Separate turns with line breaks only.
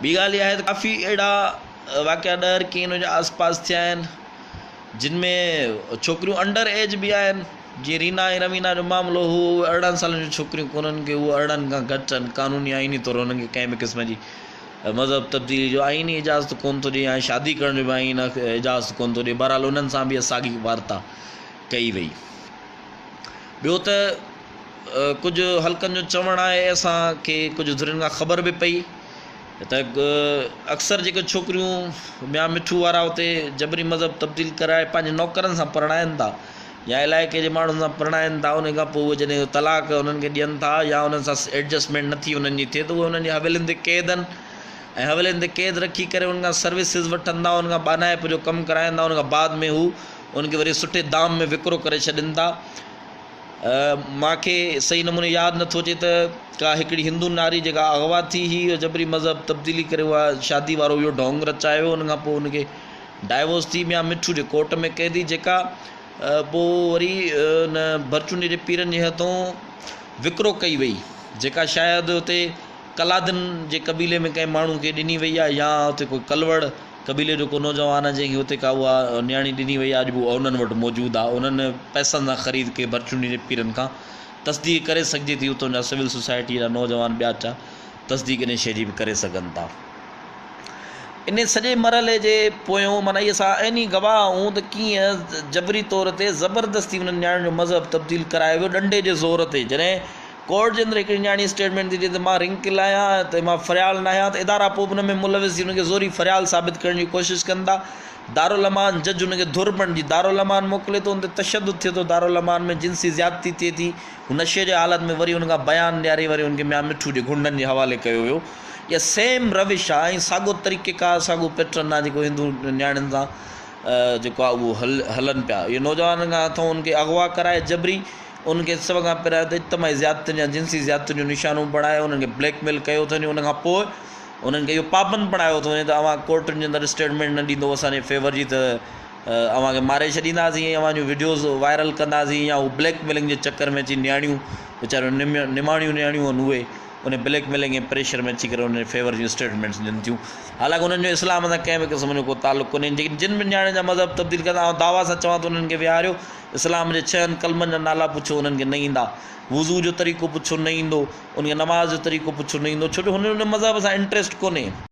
ٻي ڳالهه اها آهي ته ڪافي اهڙا واقعا ڏهرڪي ان جي آس پاس ٿيا آهن جن ۾ ڇوڪريون انڊر ايج به آهن جيئن رينا ۽ روينا جو معاملو هو اهي 18 سالن جون ڇوڪريون ڪونهن ڪي اهي 18 کان گهٽ آهن قانوني آئيني طور انهن کي ڪنهن به قسم جي مذهب تبديلي جو آئيني اجازت ڪونه ٿو ڏئي ۽ شادي ڪرڻ جو به آئين اجازت ڪونه ٿو ڏئي بهرحال انهن سان به ساڳي وارتا ڪئي وئي ٻيو ته ڪجهه حلقن جو چوڻ آهي اسان کي ڪجهه ڌرين کان خبر به پئي ته اڪثر جيڪي ڇوڪريون ميان مٺو وارا اتي جبري مذهب تبديل ڪرائي پنهنجي نوڪرن سان پرڻائن ٿا يا علائقي جي ماڻهن سان پرڻائن ٿا ان کان پوء اهي جڏهن طلاق انهن کي ڏين ٿا يا انهن سان ايڊجسٽمينٽ نٿي انهن جي ٿئي ته اهي انهن جي حويلين تي قيد آهن ۽ حويلين تي قيد رکي ڪري انهن کان سروسز وٺن ٿا انهن کان ٻانهائپ جو ڪم ڪرائن ٿا ان کان بعد ۾ هو انهن کي وري سٺي دام ۾ وڪرو ڪري ڇڏين ٿا. مان کي صحيح نموني ياد نٿو اچي ته ڪا هڪڙي هندو ناري جيڪا اغوا ٿي هئي جبري مذهب تبديلي ڪري اها شادي وارو اهو ڍونگ رچايو ان کان پوء ان کي ڊائيورس ٿي ميان مٺو جي ڪورٽ ۾ قيدي جيڪا پوء وري ان ڀرچونڊي جي پيرن جي هٿون وڪرو ڪئي وئي جيڪا شايد اتي ڪلادن جي قبيلي ۾ ڪنهن ماڻهو کي ڏني وئي آهي يا اتي ڪوئي ڪلوڙ قبيلي جو ڪو نوجوان آهي جنهن کي اتي ڪا اها نياڻي ڏني وئي آهي اڄ به اها انهن وٽ موجود آهي انهن پئسن سان خريد ڪئي ڀرچونڊي جي پيرن کان تصديق ڪري سگهجي ٿي اتان جا سول سوسائٽي جا نوجوان ٻيا چا تصديق ان شيء جي به ڪري سگهن ٿا ان سڄي مرحلي جي پويون معنيٰ اهي اسان عيني گواهه آهيون ته ڪيئن جبري طور تي زبردستي انهن نياڻين جو مذهب تبديل ڪرايو ويو ڏنڊي جي زور تي جڏهن ڪورٽ جي اندر هڪڙي نياڻي اسٽيٽمينٽ ٿي ڏئي ته مان رنڪل آهيان ته مان فريال ناهيان ته ادارا پوء به ان ۾ ملوث ٿي ان کي زوري فريال ثابت ڪرڻ جي ڪوشش ڪن ٿا. دارالامان جج ان کي ڌر بڻجي دارالامان موڪلي ٿو ان تي تشدد ٿئي ٿو دارالامان ۾ جنسي زيادتي ٿئي ٿي هو نشي جي حالت ۾ وري ان کان بيان ڏياري وري ان کي ميان مٺو جي گهنڊن جي حوالي ڪيو ويو. اها سيم روش آهي ۽ ساڳو طريقيڪار ساڳو پيٽرن آهي جيڪو هندو نياڻين سان جيڪو آهي اهو هلن پيا. اهي نوجوانن کان هٿون ان کي اغوا ڪرائي جبري انهن کي سڀ کان پهريان ته اجتماعي زيادتين يا جنسي زيادتين جو نشانو بڻائي انهن کي بليڪ ميل ڪيو ٿو وڃي ان کان پوء انهن کي اهو پابند بڻايو ٿو وڃي ته اوهان ڪورٽن جي اندر اسٽيٽمينٽ نه ڏيندو اسان جي فيور جي ته اوهان کي ماري ڇڏينداسين ۽ اوهان جون وڊيوز وائرل ڪنداسين يا هو بليڪ ميلنگ جي چڪر ۾ اچي نياڻيون ويچاريون نماڻيون نياڻيون آهن اهي ان بليڪ ميلنگ ۽ پريشر ۾ اچي ڪري انهن جي فيور جون اسٽيٽمينٽس ڏين ٿيون حالانڪه انهن جو اسلام سان ڪنهن به قسم جو ڪو تعلق ڪونهي جيڪي جن به نياڻين جا مذهب تبديل ڪندا آئون دعويٰ سان چوان ٿو انهن کي ويهاريو اسلام جي ڇهن ڪلمن جا نالا پڇو انهن کي نه ايندا، وضو جو طريقو پڇو نه ايندو، انهن کي نماز جو طريقو پڇو نه ايندو ڇو جو هنن ان مذهب سان انٽريسٽ ڪونهي.